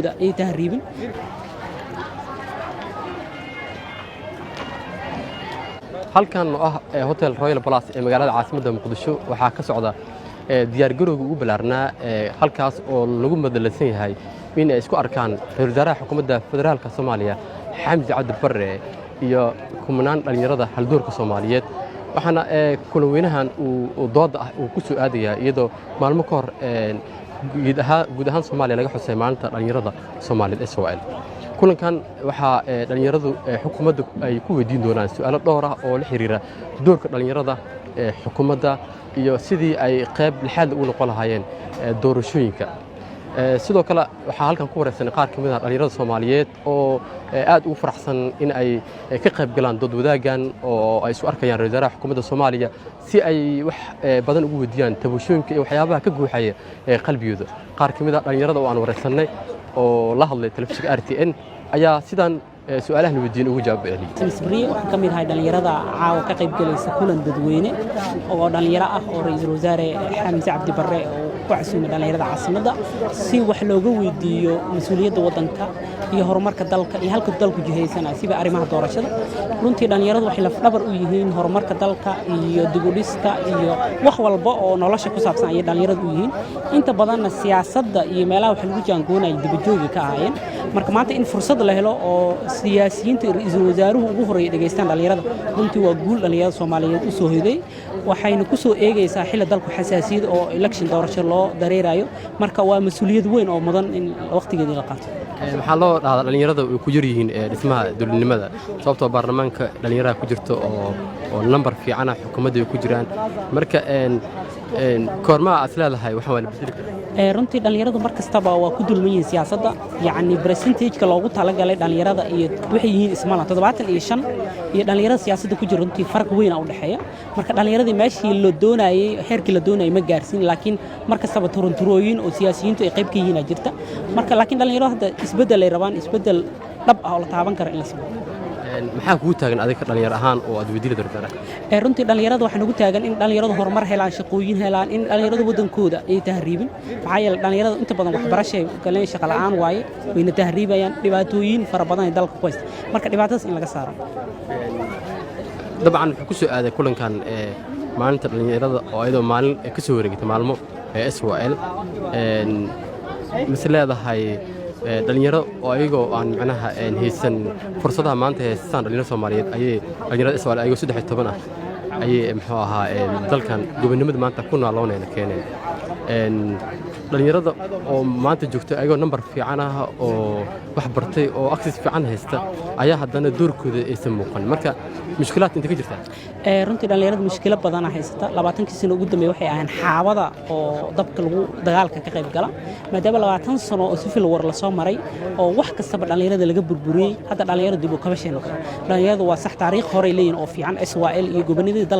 Ay tahriibin. Halkan oo ah Hotel Royal Palace ee magaalada caasimadda Muqdisho waxaa ka socda diyaargarowga ugu ballaarnaa, halkaas oo lagu madalansan yahay in ay isku arkaan ra-iisul wasaaraha xukuumadda federaalka Soomaaliya Xamsi Cabdi Barre iyo kumanaan dhallinyarada haldoorka Soomaaliyeed. Waxaana kulan weynahan uu dooda ah uu ku soo aadayaa iyadoo maalmo ka hor guud ahaan Soomaaliya laga xusay maalinta dhallinyarada Soomaaliyeed SOL. Kulankan waxaa dhallinyaradu xukuumadda ay ku weydiin doonaan su'aalo dhowr ah oo la xiriira doorka dhallinyarada ee xukuumadda iyo sidii ay qayb lixaad ugu noqon lahaayeen doorashooyinka. Sidoo kale waxaa halkan ku wareysanay qaar ka mid ah dhallinyarada Soomaaliyeed oo aad ugu faraxsan in ay ka qayb galaan dood wadaaggan oo ay isu arkayaan ra-iisul wasaaraha xukuumadda Soomaaliya, si ay wax badan ugu weydiiyaan tabashooyinka iyo waxyaabaha ka guuxaya ee qalbigooda. Qaar ka mid ah dhallinyarada oo aan wareysannay oo la hadlay telefishinka RTN ayaa sidaan su'aalahan weydiin ugu jawaab celiyey. Misbriye, waxaan ka mid ahay dhallinyarada caawa ka qayb galaysa kulan dadweyne oo dhallinyaro ah oo ra-iisul wasaare Xamse Cabdi Barre oo ku casuumay dhallinyarada caasimadda, si wax looga weydiiyo mas-uuliyadda waddanka iyo horumarka dalka iyo halka dalku jihaysana, siba arrimaha doorashada. Runtii dhallinyaradu waxay lafdhabar u yihiin horumarka dalka iyo dibudhiska iyo wax walba oo nolosha ku saabsan ayay dhallinyaradu u yihiin. Inta badanna siyaasadda iyo meelaha wax lagu jaangoonaya dibajooga ka ahaayeen. Marka maanta in fursad la helo oo siyaasiyiinta iyo ra-iisul wasaaruhu ugu horreeya dhegaystaan dhallinyarada, runtii waa guul dhallinyarada Soomaaliyeed u soo hoyday. Waxayna ku soo eegaysaa xilli dalku xasaasiyad oo election doorasho loo dareerayo. Marka waa mas-uuliyad weyn oo mudan in waqtigeedii la qaato. Maxaa loo dhahdaa dhallinyarada way ku yar yihiin dhismaha dowladnimada? Sababtoo baarlamaanka dhallinyaraha ku jirto oo nambar fiicana, xukuumadda ay ku jiraan. Marka koormaha aad leedahay waxaan waa la bedeli karaa? Runtii dhallinyaradu mar kastaba waa ku dulman yihiin siyaasadda. Yacni percentage-ka loogu talagalay dhallinyarada iyo waxay yihiin ismala 75 iyo dhallinyarada siyaasadda ku jira, runtii farq weyn a u dhexeeya. Marka dhallinyaradii meeshii la doonayey, heerkii la doonayay ma gaarsiin, laakiin mar kastaba turunturooyin oo siyaasiyiintu ay qayb ka yihiin aa jirta. Marka laakiin dhallinyaradu hadda isbeddel ay rabaan, isbeddel dhab ah oo la taaban karo in la sameeyo. Maxaa kugu taagan adiga dhalinyar ahaan oo aad weydiin doontaa? Runtii dhallinyarada waxaa nagu taagan in dhallinyaradu horumar helaan, shaqooyin helaan, in dhallinyaradu waddankooda ay tahriibin. Maxaa yeelay dhallinyaradu inta badan waxbarashay galeen, shaqa la'aan waaye, wayna tahriibayaan, dhibaatooyin fara badan ay dalka ku haysta. Marka dhibaatadaas in laga saaro. Dabcan wuxuu ku soo aaday kulankan maalinta dhallinyarada oo iyadoo maalin ka soo wareegtay maalmo SYL. Mise leedahay dhalinyaro oo ayagoo aan macnaha haysan fursadaha maanta haystaan dhalinyaro Soomaaliyeed ayay dhalinyarada SYL ayagoo 13 ah ayay muxuu ahaa dalkan gobonimada maanta ku naaloonayna keeneen. Dhalinyarada oo maanta joogta ayagoo nambar fiican ah oo wax bartay oo access fiican haysta ayaa haddana doorkooda aysan muuqan. Marka mushkilaadka inta ka jirtaa? Runtii dhallinyarada mushkilo badana haysata. 20kii sano ugu dambeeya waxay ahayn xaabada oo dabka lagu dagaalka ka qayb gala, maadaama 20 sano oo civil war lasoo maray oo wax kastaba dhallinyarada laga burburiyey. Hadda dhallinyaradu dib u kabashay noqon. Dhallinyaradu waa sax, taariikh horey leeyihin oo fiican, SYL iyo gobonidii dalka.